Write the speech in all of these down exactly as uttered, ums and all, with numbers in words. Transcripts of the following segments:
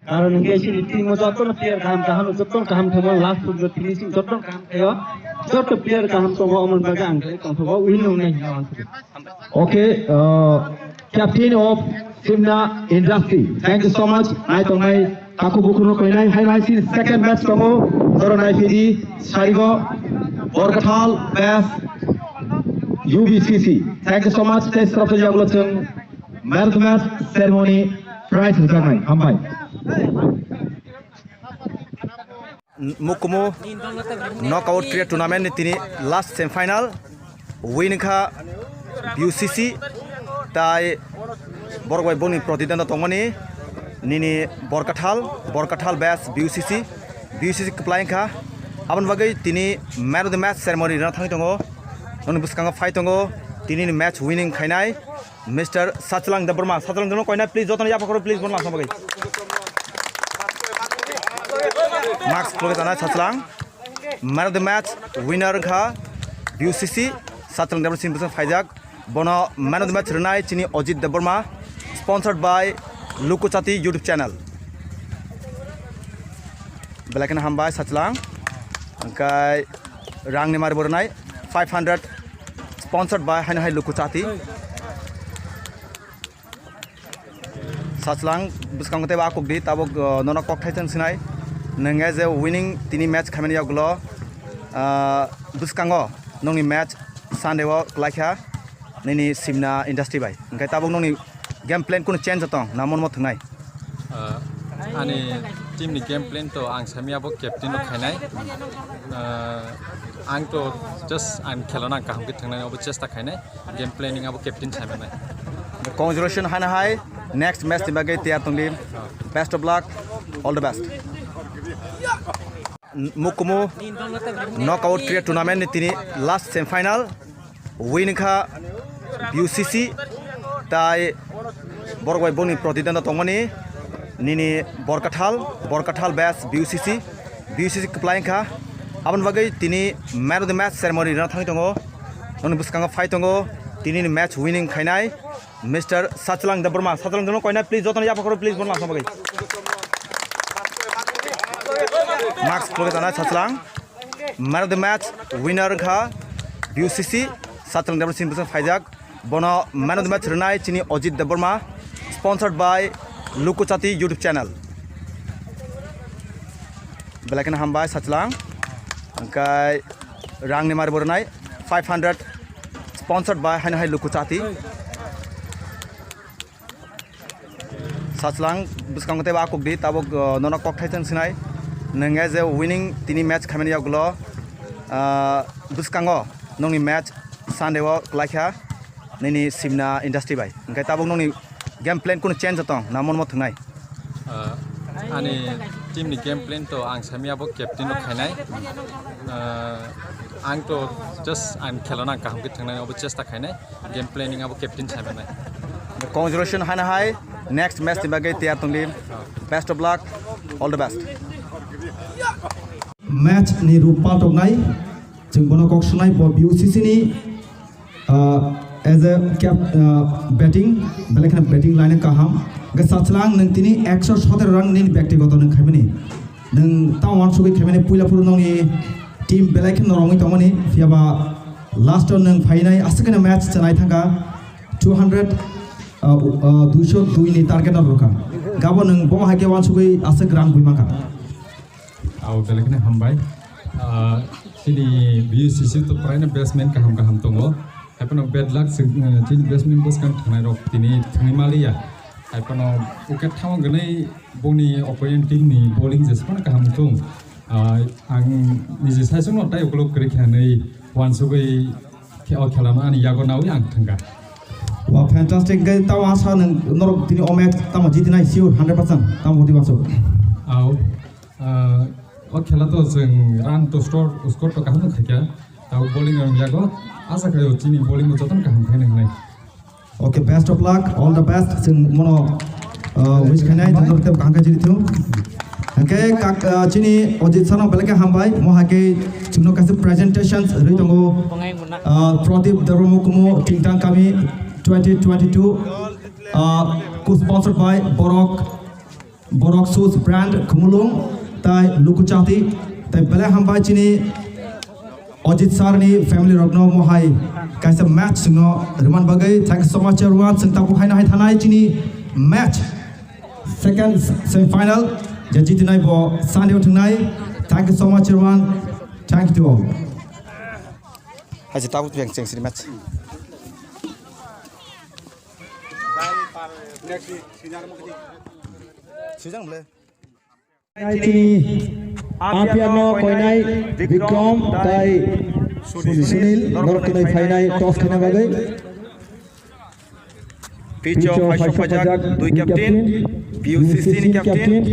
Karon hwnkhe chini team o jotono player kaham kaham, jotono kaham thangma last football finishing jotono kaham khaio. Joto player kaham tongo, omoni bagwi ang khe tongthogo win wngnai hinwi ang sago. Okay, uh, captain of Simna Industry. Thank you so much. Nai tongnai takhuk bukhukno koinai hai nai si second match tongo. Doro nai phidi sarigo Borkathal Best U B C C. Thank you so much. Tei srok yagulo chwng man of the match ceremony prize rwjaknai. Hambai. Mukumu knockout cricket tournament ni tini last semi final win kha B U C C tai borok bai boni protidwanda tongmani nini Borkathal, Borkathal best B U C C, B U C C kwplai kha. Aboni bagwi tini man of the match ceremony rwna thangwi tongo. Noni bwskango phai tongo tini ni match winning khainai Mister Sachwlang Debbarma. Sachwlang Debbarma koina please, jotoni yapha khoro please, bon lamsa bagwi. Max khulukhe tanai Sachwlang. Man of the match winner wngkha B U C C, Sachwlang Debbarma sini bwswk phaijak. Bono man of the match rwnai chini Ajit Debbarma, sponsored by Lukuchati YouTube channel. Belai kheno hambai Sachwlang. Hwnkhe rangni mari bo rwnai five hundred, sponsored by haino hai Lukuchati. Sachwlang bwskango teibo akuk di, tabuk, uh, nono kokthai chwng sinai. Nwng as a winning tini match khaimani yagulo, uh, bwskango nongni match Sunday o kwlaikha nini Simna Industry bai. Hwnkhe tabuk nongni game plan kunu change tong, na mon mo thwngnai? Uh, ani team ni game plan to ang sami abo captain rok khainai. Uh, ang to just ang khelona kaham khe thwngnai obo chesta khainai. Game planning abo captain sai manai. Congratulations haino hai, next match ni bagwi tiyar tongdi. Best of luck, all the best. Mukumu knockout cricket tournament ni tini last semi final win kha B U C C tai borok bai boni protidwanda tongmani nini Borkathal, Borkathal best B U C C, B U C C kwplai kha. Aboni bagwi tini man of the match ceremony rwna thangwi tongo. Noni bwskango phai tongo tini ni match winning khainai Mister Sachwlang Debbarma. Sachwlang Debbarma koina please, jotoni yapha khoro please, bon lamsa bagwi. Max khulukhe tanai Sachwlang. Man of the match winner wngkha B U C C, Sachwlang Debbarma sini bwswk phaijak. Bono man of the match rwnai chini Ajit Debbarma, sponsored by Lukuchati YouTube channel. Belai kheno hambai Sachwlang. Hwnkhe rangni mari bo rwnai five hundred, sponsored by haino hai Lukuchati. Sachwlang bwskango teibo akuk di, tabuk, uh, nono kokthai chwng sinai. Nwng as a winning tini match khaimani yagulo, uh, bwskango nongni match Sunday o kwlaikha nini Simna Industry bai. Hwnkhe tabuk nongni game plan kunu change tong, na mon mo thwngnai? Uh, ani team ni game plan to ang sami abo captain rok khainai. Uh, ang to just ang khelona kaham khe thwngnai obo chesta khainai. Game planning abo captain sai manai. Congratulations haino hai, next match ni bagwi tiyar tongdi. Best of luck, all the best. Match ni rupal toknai, chwng bono kok sunai bo B U C C ni, uh, as a cap, uh, batting, belai kheno batting line kaham. Hwnkhe Sachwlang nwng tini ekso sotero run nini byaktigoto nwng khaimani. Nwng tamo uansugwi khaimani puila phuru nongni team belai khe norokgwi tongmani, phiyaba last o nwng phainai aswk kheno match chwnai thangkha two hundred, uh, uh, duiso dui ni target no rwkha. Gabo nwng bomo hai khe uansugwi aswk run bui mankha. Ao belai kheno hambai. Ah, chini B U C C to praino batsman kaham kaham tongo. Haiphano bad luck se, eh, chini batsman bwskang thangnairok tini thangwi maliya. Haiphano wicket thangma gwnwi bongni opponent team ni bowling jesphano kaham wng thung. Ah, ang niji saichungno tei ukulok kwrwi khe hinwi uansugwi khe o khelano ani yago nawi ang thangkha. Wow, fantastic. Hwnkhe tamo asa nwng norok tini o match tamo jitinai sure hundred percent tamo hudi uansuk. Ao. Ah, o khela to chwng run to score, score to kaham khaikha. Tabo bowling rok yago. Asa khaio chini bowling bo jotono kaham khaina hinwi. Okay, best of luck, all the best. Chwng mono, ah, wish khainai, jotono tei kaham khe jiri thung. Hwnkhe kak, ah, chini Ajit sano belai khe hambai. Mo hai khe chwngno kaisa presentations rwi tongo. Ah, Pradip Debbarma Mukumu, Tingtang Kami twenty twenty-two. Ah, co-sponsored by Borok Borok Shoes Brand Khumulwng tai Lukuchati tai belai hambai chini Ajit sir ni family rokno mohai kaisa match singno rwman bagwi. Thank you so much everyone. Chwng tabuk haino hai thanai chini match second semi final je jitinai bo Sunday o thangnai. Thank you so much everyone. Thank you to all. Hai se tabuk yang cheng sini match. Sijang le. Chini ampire no koinai Vikram tai Sunil norok tunai phainai toss khaina bagwi. Pitch o phai sokphaijak dui captain, P U C C ni captain,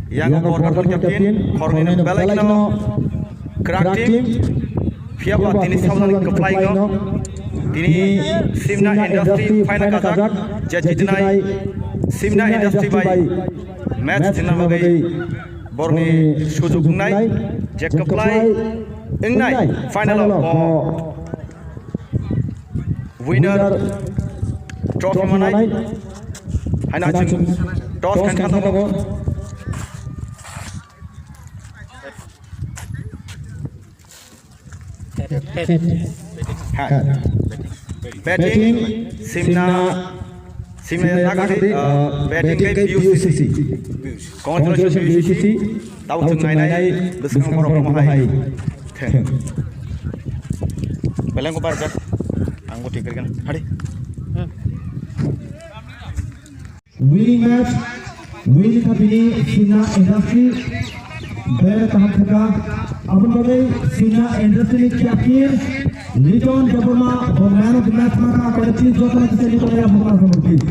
Yango Borkar captain, khoroknwi no belai kheno kwrak team. Phiya ba tini saunani kwplai no tini Simna Industry phaina kajak, je jitinai Simna Industry bai match thwngna bagwi borokni sujuk wngnai, je kwplai wngnai final o bo winner trophy manai. Haino chwng toss khaina thango. Hai. Batting, Simna, Simna Nagardi, uh, batting kai P U C C. Congratulations P U C C. Tau chwng nainai bwskang borok mohai. Beleng ko barjak. Ang bo tik karikan. Hari. Winning match, winning kha bini Simna Industry. Bere kaham thaka. Aboni bagwi Simna Industry ni captain Liton Debbarma bo man of the match ma kha. Kore please joto na kisa Liton ya bhokla bhokla please.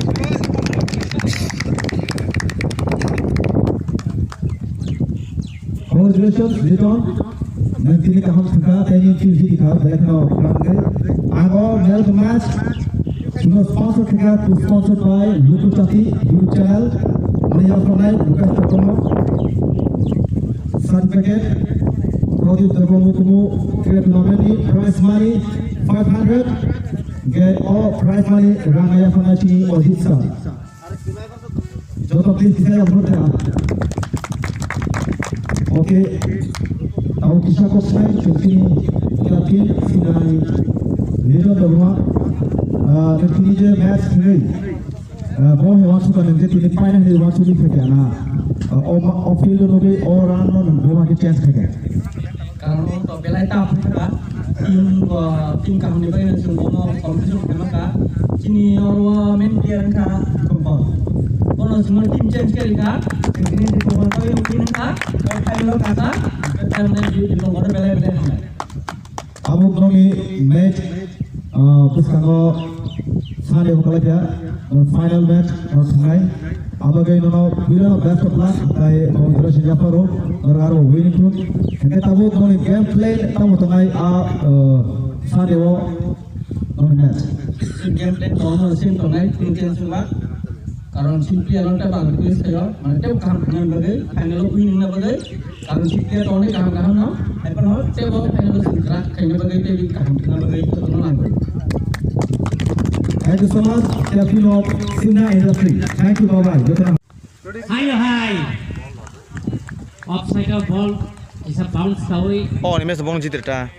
Congratulations Liton. Nang tini kaham thaka tei nini team jiti kha belai kheno kaham khe. Ang o man of the match Sino sponsor khe kha, sponsored by Luku Chati YouTube channel. Mani yaphanai Lukas Chakma. Certificate. Pradip Debbarma Mukumu. Cricket tournament ni prize money five hundred. Ge o prize money rang yaphanai chini Ajit sir. Joto please kisai ang bro da. Okay. Tau kisa kok sai chini captain sinai Liton Debbarma. Ah, tini je match ni. Ah, bo he wasu ka nang je tini paina he wasu ni phekya na. Ah, o ma, o field no be o run no nang bo ma ke chance phekya. Karon o to belai tough wngkha. Team, uh, team kaham ni bagwi no chwng bono competition khaima kha. Chini oro main player wngkha Dipok Bol. Bono chwngno team change khe rikha. Chwng chini Dipok Bol no win wngkha. Final o kha kha. Tamni Dipok Bol belai belai hambai. Abo bono ni match Ah, bwskango Sunday bo kwlai kha, ah, final match, ah, thangnai. Abo gai nono puila best of luck, tai, ah, congratulations yapharo, norok aro winning thun. Hingke tabuk noni game plan tamo tongnai, ah, ah, Sunday o noni match. Game plan tongmo same tongnai, team change wngma. Karon simply ano ta bang request khayo, mane tebo kaham khna bagwi, final o winning na bagwi. Karon si player rok ni kaham kaham no, hai phano tebo final o sengkrak khaina bagwi tei kaham khaina bagwi jotono nangkuk. Thank you so much, captain of Simna Industry. Thank you, bye bye. Jotono. Hai, hai. Offside of ball, kisa bounce kawi. Oh, ni match bong jitra ta.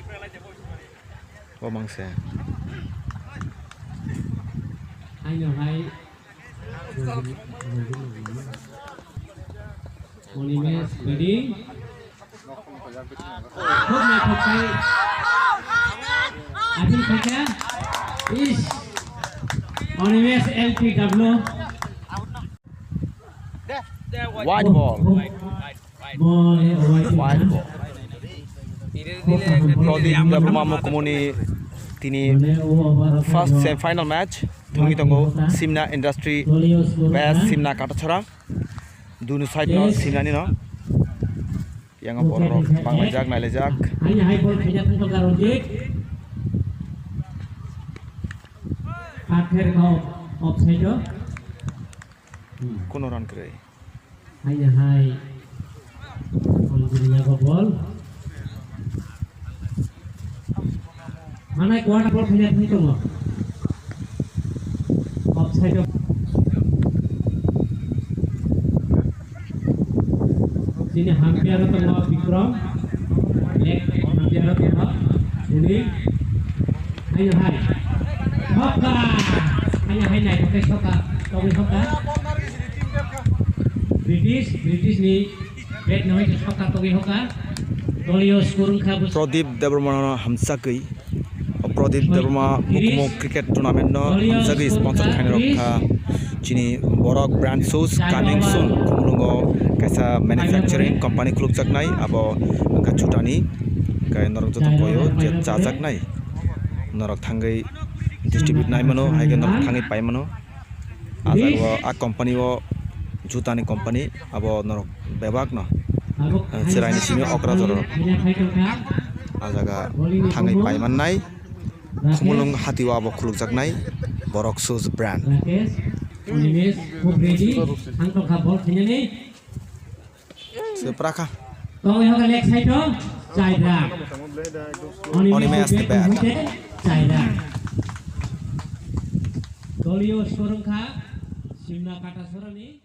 Bo mangse. Hai, hai. Onimesh batting. Khub naithok khai. Apil khaikha. Is. Onimesh L P W. White ball. Ball, eh, white. White ball. Pradip Debbarma Mukumuni tini first semi final match thwngwi tongo Simna Industry versus Simna Katathara. Dunu side no Simna ni no. Yang borok rok banglaijak, nailaijak. Ani hai ball khaijak wngkha Ronjit. Pather kau offside o. Kuno run kwrwi. Hanya hai. Algeria ko ball. Mana kuat ball punya sini tu. Offside. Chini hampiaro tongo Bikram, lek hampiaro tongo, uni haino hai. Soka! Haino hai nai, oke, soka, togwi soka. British, British ni bat no hai soka, togwi soka. Doliyo score wngkha bus- Pradip Debbarma no hamsakwi. O Pradip Debbarma Bukumu Cricket Tournament no hamjagwi sponsor khainai rok kha chini borok brand shoes coming soon. Khumulwngo kaisa manufacturing company khulukjaknai, abo wngkha Jutani, hwnkhe norok joto koyo je chajaknai, norok thangwi distribute nai mano, hai khe norok thangwi pai mano. Ah jaga o, ah company o, Jutani company, abo norok bebak no, eh, chwraini simi okra jora rok. Ah jaga thangwi pai mannai, Khumulwng hati o abo khulukjaknai borok shoes brand. Se prakha. Tongwi hoga lek side o, Chaidra. Onime as the bat. Chaidra. Doliyo score wngkha, Simna Kata Sorani.